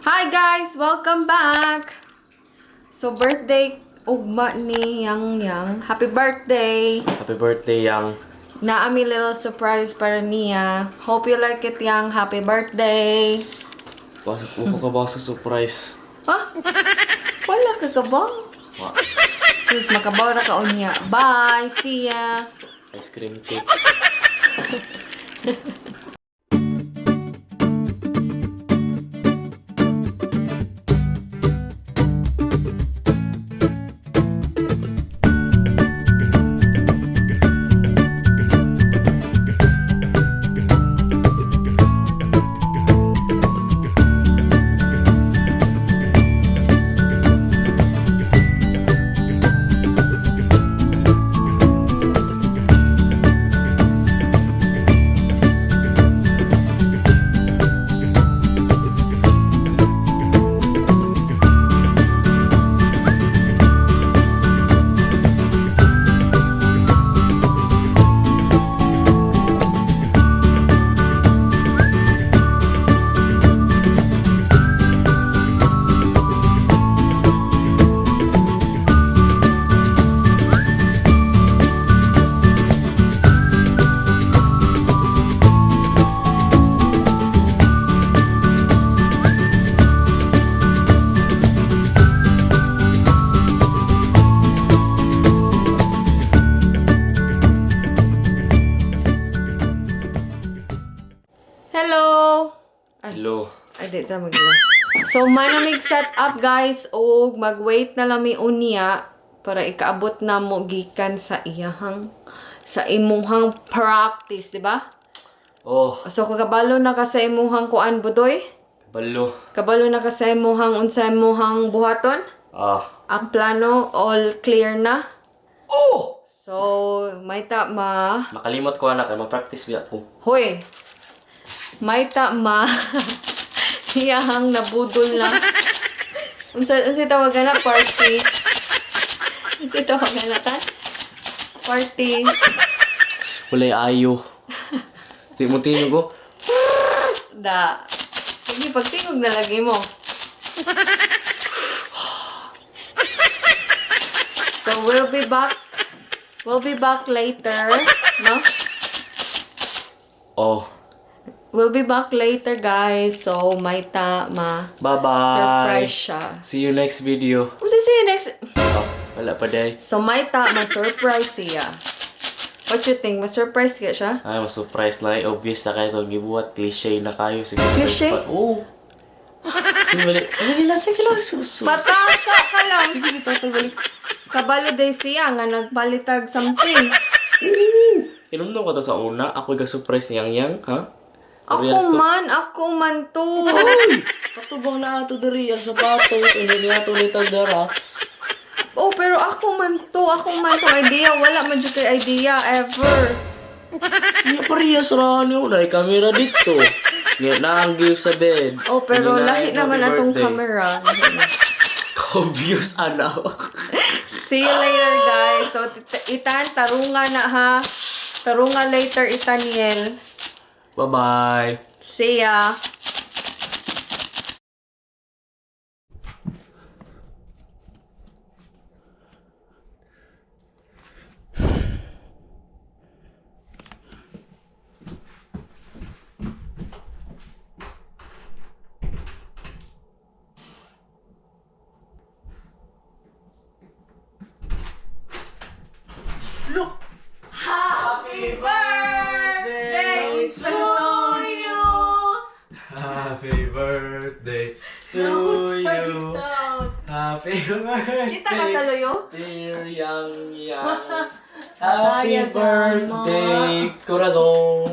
Hi guys! Welcome back! So birthday ugma ni Yang Yang. Happy birthday! Happy birthday, Yang. Naami little surprise para niya. Hope you like it, Yang. Happy birthday! Wako ka ba sa surprise? Ha? Wala ka ka ba? Wa. Sus, makabaw ra ka unya. Bye! See ya! Ice cream cake. Hello! Hello. Ay, di ta magla. So, manamig set up guys og mag-wait na lang mi unya para ikaabot na mo gikan sa iyahang sa imuhang practice, di ba? Oh, So, kabalo na ka sa imuhang kuan budoy? balo. Kabalo na ka sa imuhang unsa imuhang buhaton? Ah. Ang plano all clear na? Oh! So, may ta ma. Makalimot ko anak, kay ma-practice biya ko. Hoy. May ta ma. Iyahang nabudol na. Unsa unsa tawagan na party? Unsa tawagan na ta? Party. Walay ayo. Di mo tingog ko. Da. Sige, pagtingog na lagi mo. So we'll be back. We'll be back later, no? Oh. We'll be back later, guys. So, may ta ma Bye-bye. surprise siya. See you next video. Unsa see you next? Oh, wala pa day. So, may ta ma surprise siya. What you think? Ma-surprise ka siya? Ay, ma-surprise lang. Eh, obvious na kayo itong gibuhat. Cliche na kayo. Sige, Cliche? Oo. Oh. Sige, balik. Sige lang, sige lang. Sus, sus. Pataka ka lang. Sige, tatay, balik. Kabalo day siya nga nagpalitag something. Inumdum ko to sa una. Ako ga-surprise niyang yang, ha? Ako man to. Katubang na ato diri ang sapatos. Hindi niya ato ni Tagdarax. Oh, pero ako man to. Ako man to idea. Wala man jud kay idea ever. Niya parehas ra niyo. Wala kamera dito. Niya na ang gift sa bed. Oh, pero Hindi na lahi happy naman atong birthday. camera. Lahi na. Obvious, ana. See you later, guys. So, Itan, tarunga na ha. Tarunga later, Itaniel. Bye-bye. See ya. Look! Happy birthday to you. Happy birthday to you. Happy birthday. Kita ka sa loyo? Dear Yang Yang. Happy birthday, Corazon.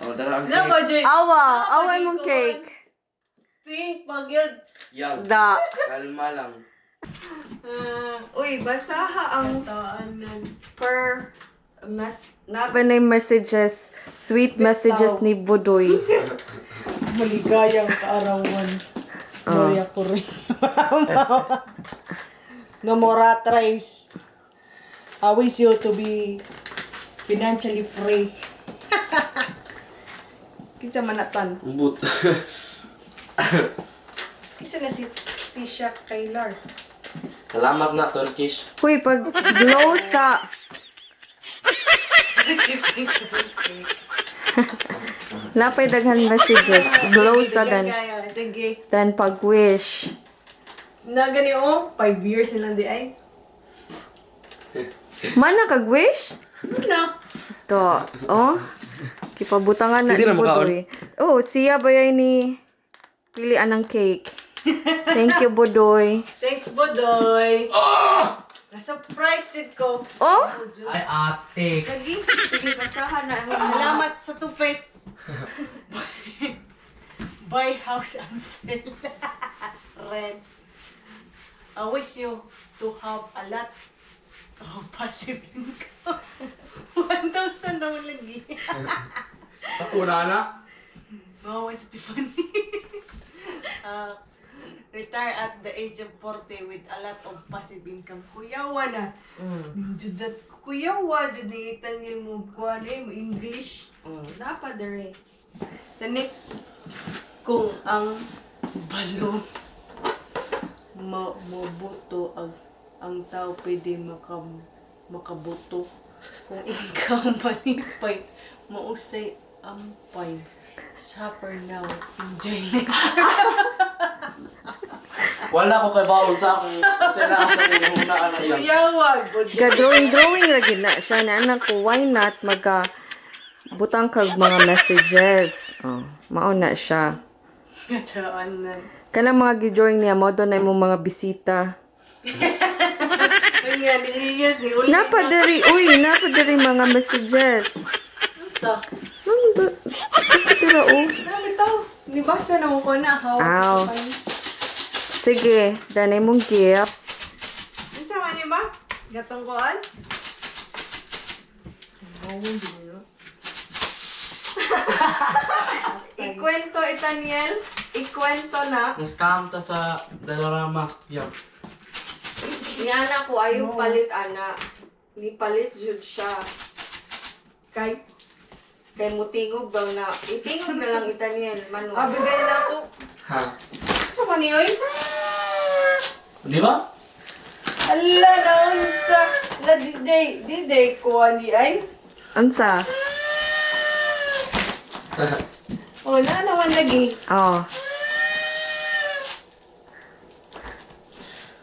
Oh, tara ang cake. Awa, awa imong cake. Pink, magyod. Yang, Da. kalma lang. Uy, basaha ang Taanan. per mes na ba na yung messages, sweet messages ni Budoy. Maligayang kaarawan. Maria Correa. No more rat race. I wish you to be financially free. Kinsa man natan? Umbut. Kinsa na si Tisha Kaylar? Salamat na, Turkish. Huy, pag glow sa... Napay daghan messages. Glow sa dan. Kaya, sige. Then pag-wish. Na gani oh, 5 years nilang di ay. Mana kag-wish? Ano na? To, oh. Kipabutangan na Hindi ni na makaon. Budoy. Oh, siya ba yay ni pili anang cake. Thank you, Budoy. Thanks, Bodoy. Na-surprise it ko. Oh? Ay, ate. Lagi. Sige, basahan na. Salamat sa tupit. Buy house and sell. Rent. I wish you to have a lot of passive income. 1,000 daw lagi. Una na. Mawaway sa Tiffany. Retire at the age of 40 with a lot of passive income. Kuyawa na. Judat kuyawa jud ni Daniel mo kuan eh, mo English. Oh, napa dere. Sanik kung ang balon ma mobuto ang tao pwede makabuto kung ikaw manipay mausay ampay, suffer now, enjoy later. Wala ko kay baon sa akong sa na sa una na yan. Kuyawa good. Ga drawing drawing ra gid na siya na anak ko, why not magka butang kag mga messages. Oh, mao na siya. Kataan na. Kanang mga gi-drawing niya mo doon na imong mga bisita. Ay nga ni Iyas ni uli. Napa diri, uy, napa diri mga messages. Sa Ano dira oh. Grabe tao. Nibasa na ko na how. Aw. Sige, danay mong gift. Unsa man ni ba? Gatong koan? Ikwento, Itaniel. Ikwento na. Na-scam ta sa Dalarama. Yan. Nga na ko, ayaw palit, ana. Ni palit jud siya. Kay Kay mutingog daw na. Itingog na lang, Itaniel. Manu. Ah, bigay na ako. Ha. Unsa man ni oy? Di ba? Ala na unsa la di day di day ko ani ay. Unsa? Oh, na naman lagi. Oh.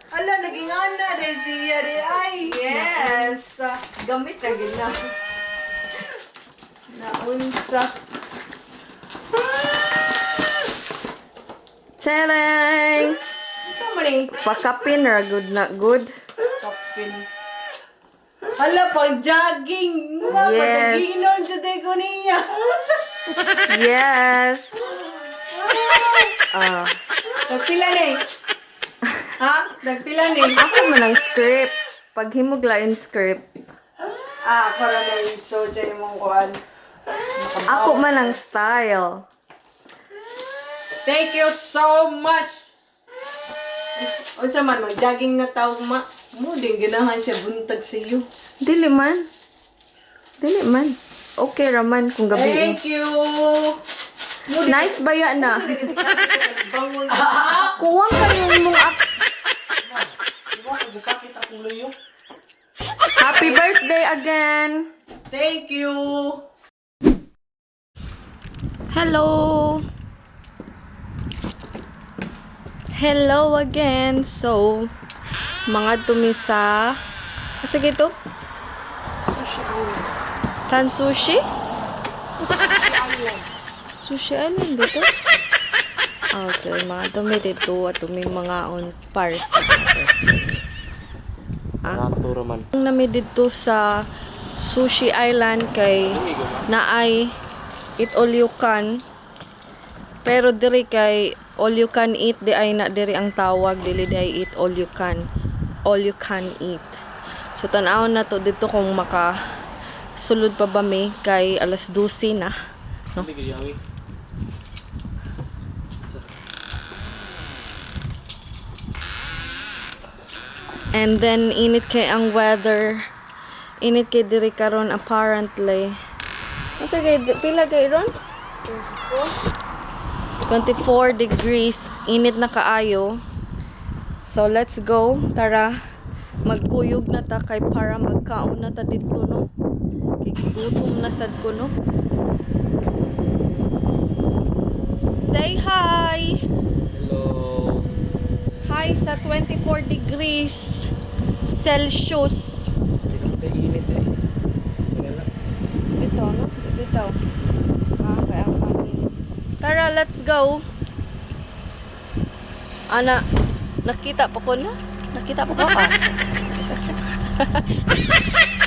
Ala naging ana de siya de ay. Yes. Naunsa. Gamit na gid na. Naunsa. Charing! Unsa man ni? Pakapin ra good na good. Kapin. Ala pag jogging na Yes. pag-jogging sa day ko niya. Yes. Ah, Nagpila ni. Ha? Nagpila ni. ako man ang script. Paghimog lain script. Ah, para na yung so sa imong kuan. Ako man ang style. Thank you so much. Unsa man mag jogging na tawag ma. Mo din ganahan siya buntag sa iyo. Dili man. Dili man. Okay raman kung gabi. Thank you. Mo din Nice baya na. bangon. Kuwang kayo mong Di ba? Nagsakit akong luyo. Happy birthday again. Thank you. Hello. Hello again. So, mga tumi sa asa gito? San Sushi? Sushi Island dito? Oh, so mga tumi dito at tumi mga on parcel. Ah. Turo man. Ang nami dito sa Sushi Island kay naay eat all you can. Pero diri kay all you can eat di ay na diri ang tawag dili di ay eat all you can. All you can eat. So tan-aw na to dito kung maka sulod pa ba mi kay alas 12 na. No? Hindi ko And then init kay ang weather. Init kay diri karon apparently. Unsa gay pila gay ron? 24 degrees. Init na kaayo. So let's go. Tara. Magkuyog na ta kay para magkaon na ta didto, no. Kay gigutom na sad ko, no. Say hi. Hello. Hi sa 24 degrees Celsius. Hindi naman tayo init eh. Wala lang. Bitaw, no? Bitaw. Ah, kaya ang hangin. Tara, let's go. Ana, nakita pa ko na? Nakita pa ko ka?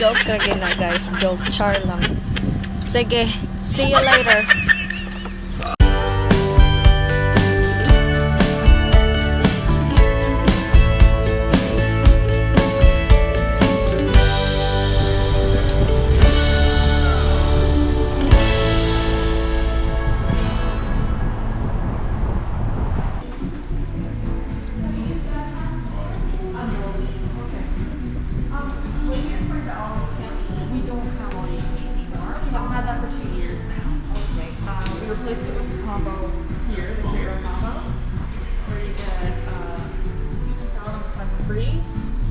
Joke ra gyud na, guys. Joke. Char lang. Sige. See you later. We don't have all you can eat anymore. We haven't had that for 2 years now. Okay. We replaced it with the combo here, the create your own combo, where you get soup and salad on the side for free,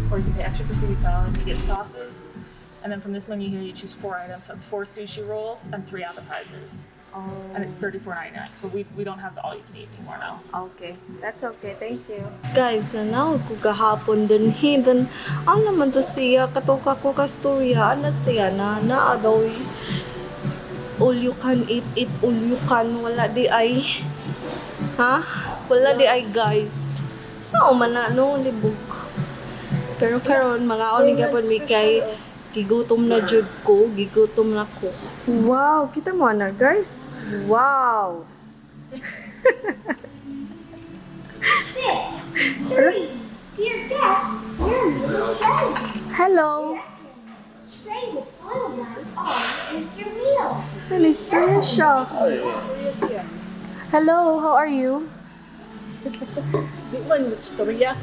or you can pay extra for soup and salad. You get sauces, and then from this menu here, you choose four items. That's four sushi rolls and three appetizers, and it's $34.99. But we don't have the all you can eat anymore now. Okay, that's okay. Thank you. Guys, nanaw ko gahapon din hidden. Ano naman to siya katuka ko kastorya ana siya na naa daw eh. All you can eat, eat all you can, wala di ay. Ha? Wala di ay, guys. Sao man na no libog. Pero karon mga ni gapon mi kay gigutom na jud ko, gigutom na ko. Wow, kita mo na, guys. Wow. Dear guest, your meal is ready. Hello. Tray with oil rice on is your meal. Anastasia. Hello, how are you? Di man istorya.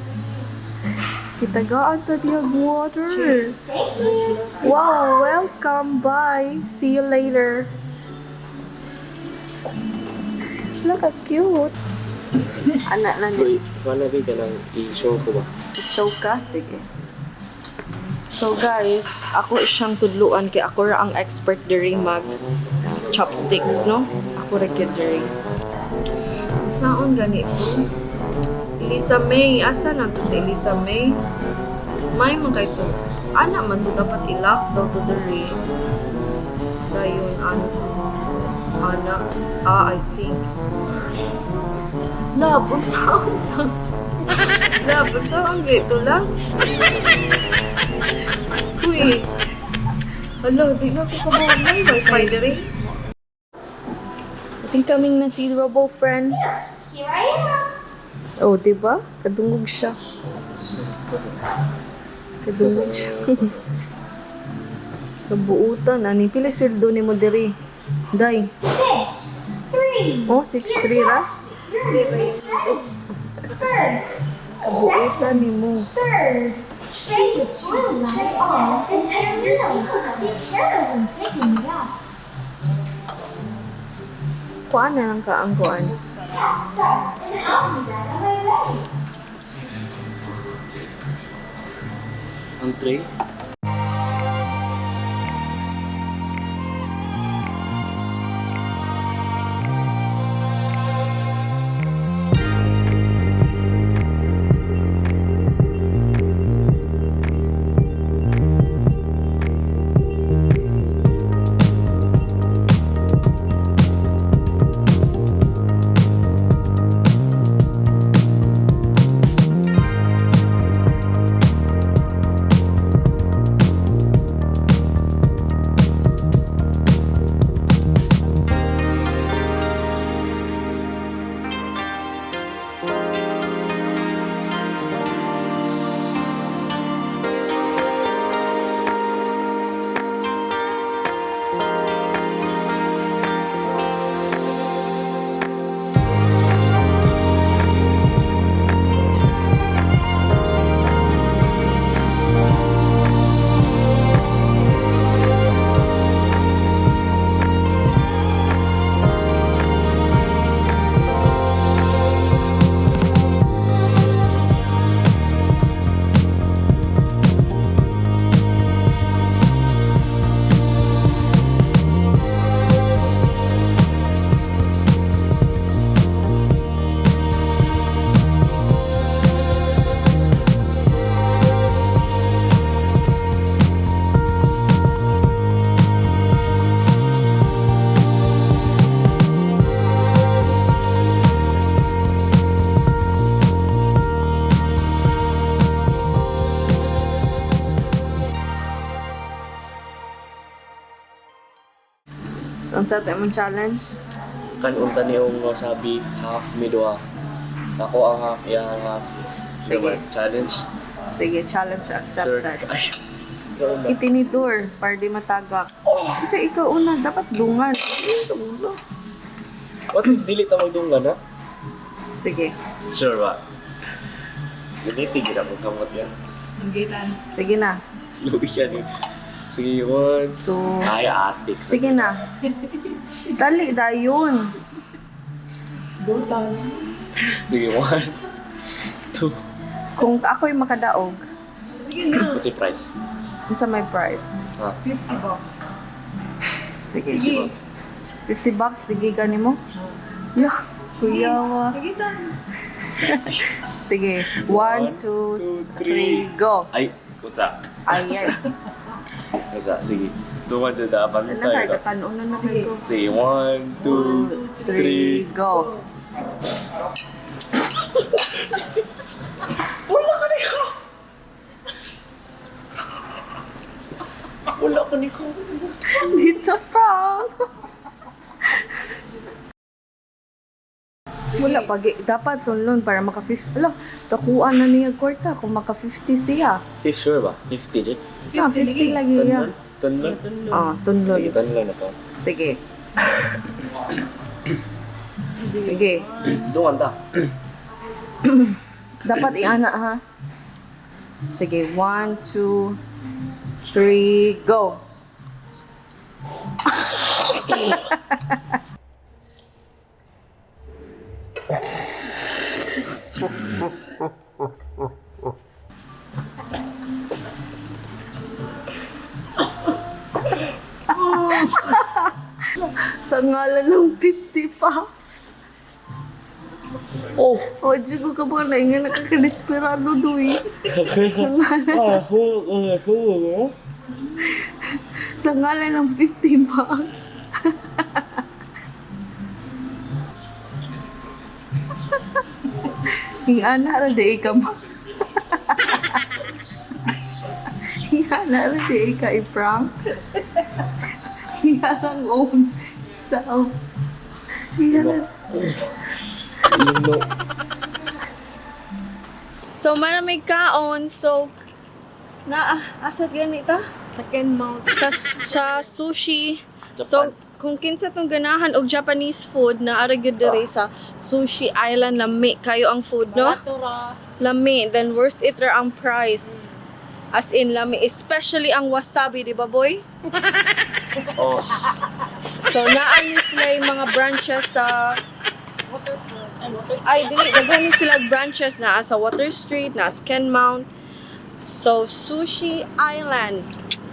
Kitagaan ta diyag water. Thank you. Wow, welcome. Bye. See you later. Look how cute. Anak na niya. Uy, wala ba ka lang i-show ko ba? Show ka? Sige. So guys, ako siyang tudluan kay ako ra ang expert diri mag chopsticks, no? Ako ra gyud diri. Saon gani ko? Elisa May, asa na to si Elisa May? May man kay to. Ana man to dapat i-lock daw to diri. Dayon ano ana ah I think. Love, unsaon ta? Love, unsaon gani to, love? Uy. Hala, di na ako kabaw. May wifi diri. I think kaming na si Robo friend. Here I am. Oh, di ba? Kadungog siya. Kadungog siya. Kabuutan. Ani pila sweldo ni mo diri? Day. 6, 3. Oh, 6'3 ra. Your meal is ready. First, Kabuutan ni mo. third. Tray with oil rice on is your meal. Be careful when picking it up. Kuan na lang ka ang kuan. Start, and I'll be right on my way. Ang tray? Unsa ta imong challenge? Kan-on ta niyong wasabi, half mi duha. Ako ang half, iya ang half. Sige. Diba? Challenge. Sige, challenge Sure. accepted. Ay, ikaw na. Itinidor para di matagak. Kasi ikaw una, dapat dungan. What if dili ta magdunggan, ha? Sige. Sure ba? Dili, tigil ako kamot yan. Hanggitan. Sige na. Lugi yan eh. Sige, one. Two. Ay, atik. Sige na. Dali, dayon. Dutan. Sige, one. Two. Kung ako'y makadaog, Sige na. What's the price? unsa may price? Ha? $50. Sige. Sige. $50, sige gani mo? Yeah. Kuya. Hanggitan. Sige. One, two, two, three, go. Ay, utsa. Ay, ay. Utsa, sige. 200 na, Ano pantay kayo? na. Katanon na kayo. Sige, one, two, Three, three. go. Wala ka na ikaw! Wala ka ni ikaw. It's a prank. Wala pag dapat tunlon para maka 50. Ala, takuan na niya kwarta kung maka 50 siya. Eh, sure ba? 50, Jit? Ah, 50 lagi iya. Tunlon? Tunlon? Ah, tunlon. Sige, tunlon na to. Sige. Sige. Dungan ta. Dapat iana ha. Sige, one, two, three, go. Sa ngalan ng $50. Oh! O, di ko ka ba na nga nakakadesperado doy. Sa ngalan, Ah, oh, oh, oh. sa ngalan ng $50. Ingana ra di ka mo. Ingana ra di ka i-prank. Ingana own self. Ingana. Ino. So, mana may kaon. So, na asat gani ta? Second mount. Sa sushi. So, kung kinsa tong ganahan og Japanese food na ara gyud diri sa Sushi Island, lami kayo ang food, no? Barato ra. Lami, then worth it ra ang price. As in lami, especially ang wasabi, di ba boy? Oh. So naa ni sila yung mga branches sa Waterfront. Ay, water ay dili daghan ni sila branches naa sa Water Street, naa sa Kenmount. So Sushi Island,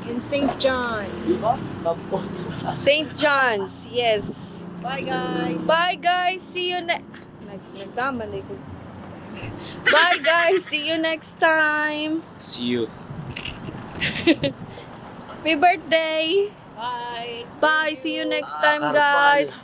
In St. John's. Kapot. St. John's. Yes. Bye, guys. Bye guys, see you next nagtama na ko. Bye guys, see you next time. See you. Happy birthday. Bye. Bye, see you next time Ah, guys.